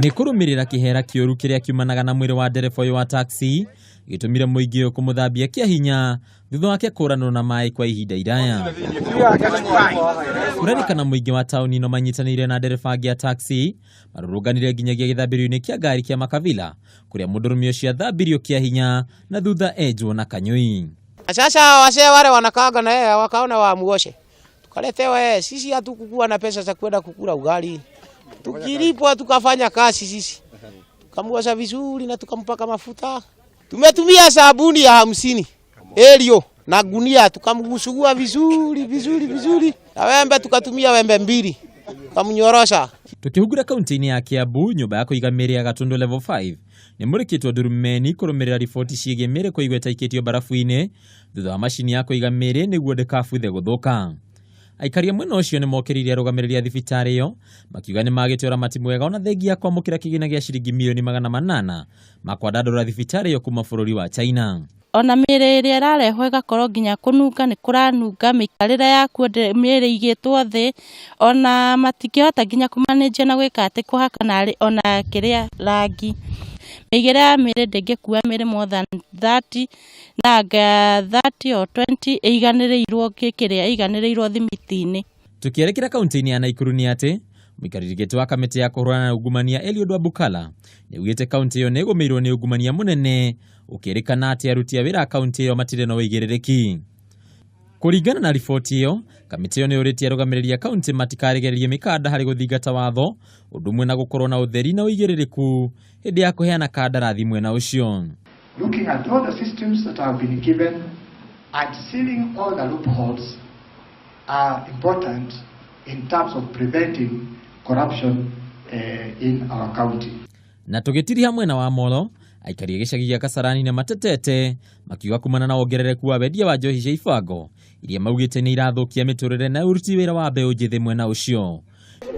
Nĩ kũrũmĩrĩra kĩhera kĩũru kĩrĩa kiumanaga na mwĩrĩ wa ndereba ũyũ wa taxi gĩtũmire mũingĩ ũyũ kũmũthambia kĩa hinya thutha wake kũranwo na maĩ kwa ihinda iraya. Kũrerĩkana mũingĩ wa taũni ĩno manyitanĩire na ndereba angĩ a taxi marũrũnganire nginyagia gĩthambĩrio-inĩ kĩa ngari kĩa Makavila kũrĩa mũndũrũme ũcio athambirio kĩa hinya na thutha enjwo na kanyũi. Sasa wasee wale wanakaanga na yeye wakaona wamuoshe, tukaletewa yeye. Sisi hatukukuwa na pesa za kwenda kukula ugali, tukilipwa tukafanya kazi sisi, tukamuosha vizuri na tukampaka mafuta. Tumetumia sabuni ya 50 Elio na gunia, tukamsugua vizuri vizuri vizuri, na wembe tukatumia wembe mbili tukamnyorosha. Tukihungura kaunti-inĩ ya Kiambu, nyũmba ya kũiga mĩĩrĩ ya Gatundu Level 5 nĩ mũrĩkĩtwo ndurumeni kũrũmĩrĩra riboti ciĩgiĩ mĩĩrĩ kũigwo ĩtaikĩtio barafu-inĩ thutha wa macini ya kũiga mĩĩrĩ nĩguo ndĩkabuthe gũthũka. Aikari a mwena ũcio nĩ mokĩrĩire arũgamĩrĩri a thibitarĩ ĩyo makiuga nĩ magĩte ũramati mwega ona thengia ya kwamũkĩra kĩgĩna gĩa ciringi mirioni 800 ma kwandandũra thibitarĩ ĩyo kuma bũrũri wa China. Ona mĩĩrĩ ĩrĩa ĩrarehwo ĩgakorwo nginya kũnunga nĩ kũranunga, mĩikarĩre yakuo mĩĩrĩ ĩigĩtwo thĩ, ona matingĩhota nginya kũmanĩnjia na gwĩka atĩ kũhaka narĩ ona kĩrĩa rangi. Mĩigĩre ya mĩĩrĩ ndĩngĩkua mĩĩrĩ more than 30 na anga 30 or 20 ĩiganĩrĩirwo kĩrĩa ĩiganĩrĩirwo thimiti-inĩ. Tukielekera kaunti-inĩ ya Nakuru nĩ atĩ mũikarĩri gĩtĩ wa kamĩtĩ ya kũhũrana na ungumania Eliud Wabukala nĩaugĩte kaunti ĩyo nĩ ĩgũmĩirwo nĩ ungumania mũnene ũkĩrĩkana atĩ aruti a wĩra a kaunti ĩyo matirĩ na ũigĩrĩrĩki. Kũringana na riboti ĩyo, kamĩtĩ ĩyo nĩ yũrĩtie arũgamĩrĩri a kaunti matikaregererie mĩkanda harĩ gũthingata watho ũndũ ũmwe na gũkorwo na ũtheri na ũigĩrĩrĩku hĩndĩ ya kũheana kandarathi mwena ũcio. Looking at all the systems that have been given and sealing all the loopholes are important in terms of preventing corruption in our county. Na tũgĩtiriha mwena wa Molo, aikari a gĩcagi gĩa Kasarani nĩ matetete makiuga kumana na wongerereku wa wendia wa njohi cia ibango iria maugĩte nĩ irathũkia mĩtũrĩre na ũruti wĩra wa mbeũ njĩthĩ mwena ũcio.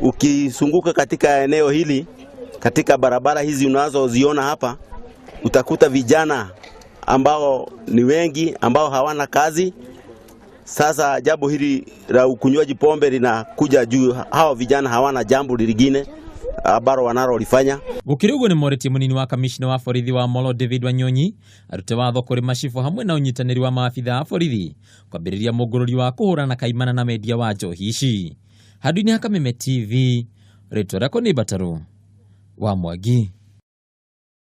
Ukizunguka katika eneo hili, katika barabara hizi unazoziona hapa, utakuta vijana ambao ni wengi ambao hawana kazi. Sasa jambo hili la ukunywaji pombe linakuja juu, hawa vijana hawana jambo lingine ambalo wanalolifanya. Gũkĩrĩ ũguo nĩ morĩtie mũnini wa kamishna wa borithi wa Molo David Wanyonyi arute watho kũrĩ macibũ hamwe na ũnyitanĩri wa maabitha a borithi kwambĩrĩria mũngũrũri wa kũhũrana kaimana na mendia wa njohi ici. Handũ-inĩ ha Kameme TV, rĩtwa rĩakwa nĩ Mbatarũ wa Mwangi.